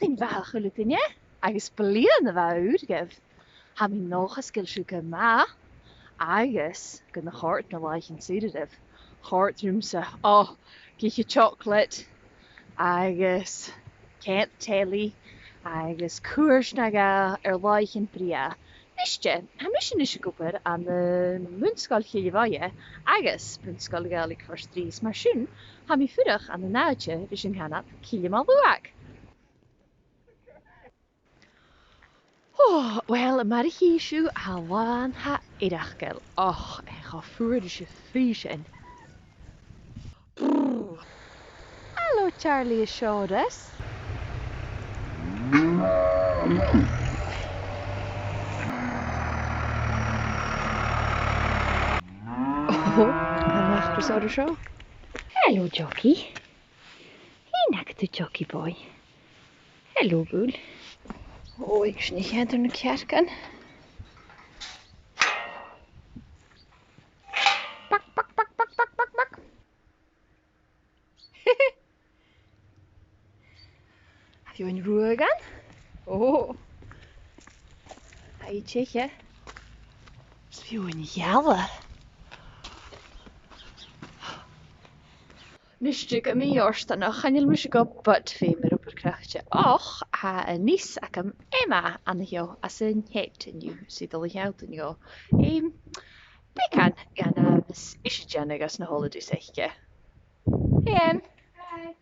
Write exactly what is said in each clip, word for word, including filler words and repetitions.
Sin mhath a h-uile duine, agus bliadhna mhath ùr dhuibh. Tha mi an dòchas gu bheil sibh gu math, agus gun do chòrd na làithean-saora ribh. Chòrd riumsa, o, ag ithe chocolate, agus coimhead telly, agus cuairt no dhà air làithean brèagha. Nise, tha mise a-nis ag obair ann am Bun-sgoil Chille Mhaoile agus Bun-sgoil Ghàidhlig Phort Rìgh, mar sin, tha mi a' fuireach ann an àite ris an canadh Cille Mac Luaidh. O, uill, mar a chì sibh, tha làn, tha e iongantach. Och, tha e cho fuar ris a' phrìsean. Brrr. Hallo, Charlie is Seòras. O, an acras orra seo. Hallo, Jockey. Fhèin agad, a Jockey boy. Hallo, a bhùil. O, agus sin a' cheann air na cearcan. Bac, bac, bac. Tha feadhainn ruadh ann. O. Tha i a' teicheadh. Is feadhainn gheala. Nise, gu mì-fhortanach, chan eil mise gu butt feum air obair craicte, ach tha an niece agam, Emma, an seo às an Head an-diugh, 's i a' dol a shealltainn dhomh, em, beagan dhen a bhios ise a' dèanamh anns na holidays aice. Hey, Em. Hi.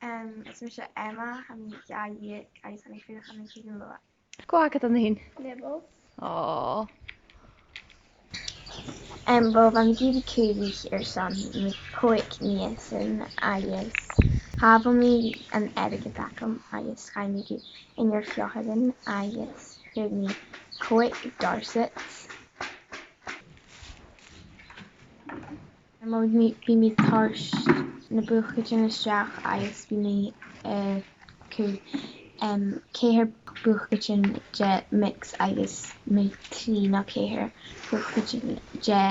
Em, is mise Emma, tha mi dhà-dheug agus tha mi a' fuireach ann an Cille Mhaoile. Cò agad an-sin? Nibbles. Aw. Em, bhuel, bha mi ag iarraidh cùlaibh airson mo chòig mìosan agus shabhail mi an airgead agam agus chaidh mi gu Inbhir Pheofharain agus fhuair mi còig Dorsets. Am, bidh mi, bidh mi a' toirt na bucaidean a-steach agus bidh mi, eh, a' cur, em, ceithir bucaidean de mix agus mu trì no ceithir bucaidean de,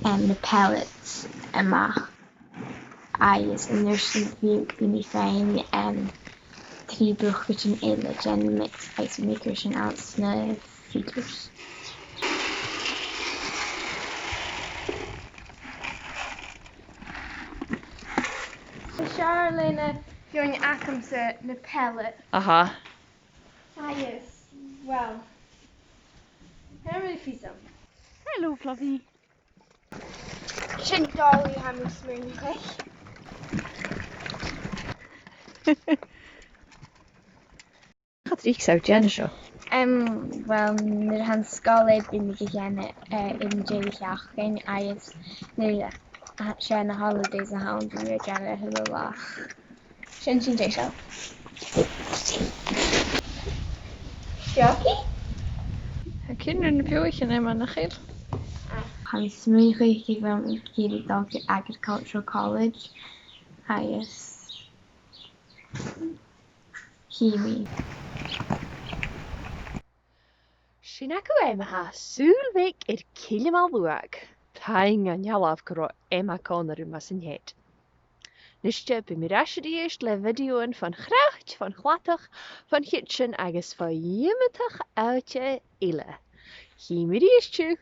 em, na pellets a-mach. Agus an uair sin bidh, bidh mi a' faighinn, em, trì bucaidean eile den mix agus bidh mi a' cur sin anns na feeders. Is fheàrr leis na feadhainn agamsa na pellet. Aha. Agus, well, tha mi fios. Hello, Fluffy. Sin Dolly, tha mi a' smaoineachadh. Cò tric a tha thu a' dèanamh seo? Em, well, nuair a tha an sgoil air, bidh mi ga dhèanamh, eh, air an deireadh-sheachdain agus nuair a tha, 's e na holidays a th' ann, bidh mi ga dhèanamh a h-uile latha. Sin, sin deiseil. Jockey? Tha cuimhne air na beathaichean, Emma, nach eil? Tha mi a' smaoineachadh gu bheil mi ag iarraidh dol gu Agricultural College agus chì mi. Sin agaibh Emma, tha sùil bheag air Cille Mac Luaidh. Taing dhan dealbh gun robh Emma còmhla rium às an Head. Nise, bidh mi air ais a-rithist le videothan fon chroit, fon chladach, fon chidsin agus fo iomadach àite eile. Chì mi a-rithist sibh.